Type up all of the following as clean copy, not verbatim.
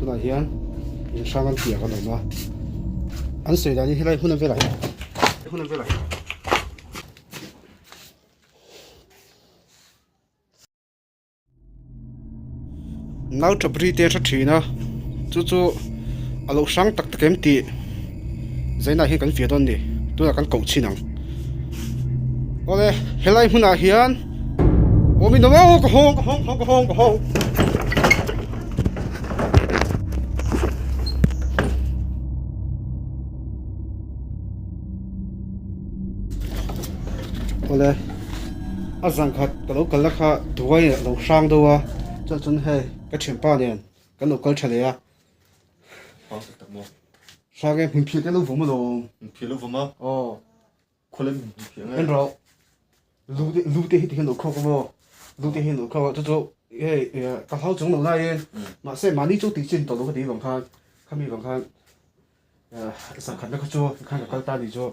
Tunah hian in hrang an piah kan awm a, an sawi danin helai hmun velah hian hmun velah hian Nau tap ri te a hre thin a, chu chu a lo hrang tak tak em tih zainah hian kan fiah dawn a ni, tunah kan koh chhin ang. Awle helai hmunah hian awm in awm a aw ka hawng ka hawng ka hawng ka hawng. Awle a zan khat ka lo kal na kha duai a lo hrang deuh a chuan chuan hei ka thianpa nen kan lo kal tha leh a hrang e hmun phiah te lo vawm alawm hmun phiah lo vawm a aw khawlem hmun phiah nge en rawh lu te lu te hi ti hian lo khawk a maw lu te hi lo khawk a chu chu hei ka hlau chung lo laiin mahse mahni chu tih chin tawh lo ka tih vang khan khami vang khan zan khatna kha chu khan ka kal ta ni chu.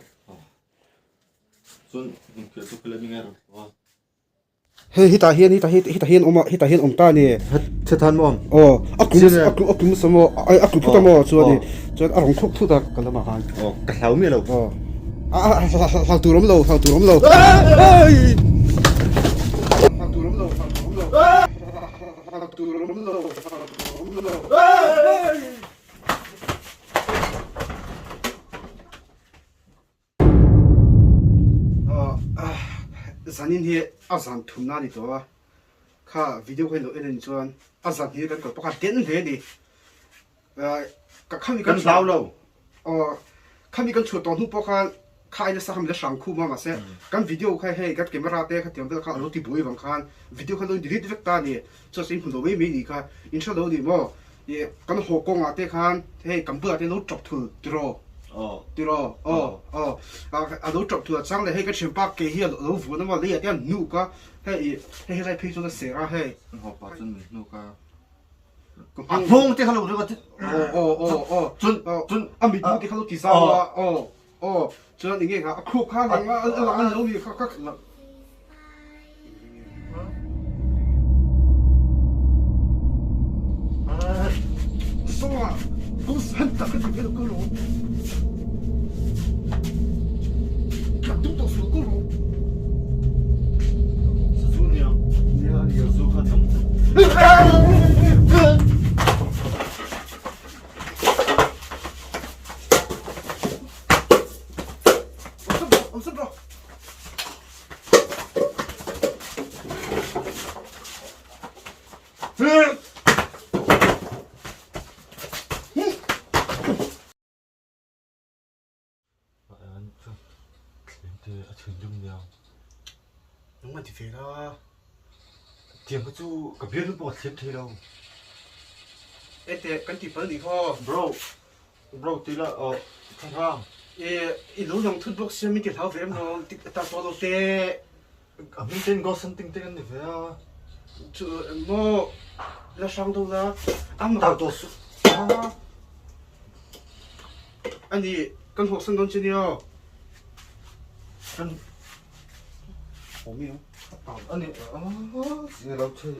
Hei hetah hian hetah hi hetah hian awm a hetah hian awm ta a ni. Thethan maw? Aw a kum a kum a kum sa maw a kum phut a maw chuan ni chuan a rawn khawk thut a ka lamah khan. Aw ka hlau miah lo. Aw a a hlau tur awm lo hlau tur awm lo. Hlau tur awm lo hlau tur awm lo hlau tur awm lo hlau tur awm lo. Zanin hi a zan thumna a ni tawh a, kha video kha in lo en a nih chuan a zan hi kan kal pakhat den hle a ni. Ka khami kan hlau lo. Aw khami kan chhuah tawh hnu pawh khan kha ai nasa kha min la hrang khum a mahse kan video kha hei kan camera te kha tiang vel kha a lo ti buai vang khan video kha lo in delete vek ta a ni. Chuan in hmu lo mai mai ni kha in hre lo a ni maw? Kan haw kawngah te khan hei kan bulah te lo tawp thul tiraw? Tiraw? Aw aw a lo tawp thul a chang leh hei ka thianpa ke hi a lo vuan a maw leiah te a hnuk a hei ih hei helai phei chuan a ser a hei. Kan haw pah chuan min hnuk a. A nghawng te kha lo ring a aw aw aw aw chun chun a mitmu te kha lo ti zau a aw aw chuan eng nge kha a khup kha a lang a a lang a ni lo mi kha kha. Nangmah ti ve la. Tiang kha chu ka bialnu pawh ka thlem thei lo. Ete kan ti pal ni khaw. Bro, Bro ti la aw thlarang. E i lo lang thut bawk sia min ti hlau ve em lo ta tawh lo te. A hming ten ghost hunting te kan ni ve a. Chu maw la hrang do la. Ta tawh suh. Ani kan hawhsan dawn che nia. Kan Awm i Ani a lo thei.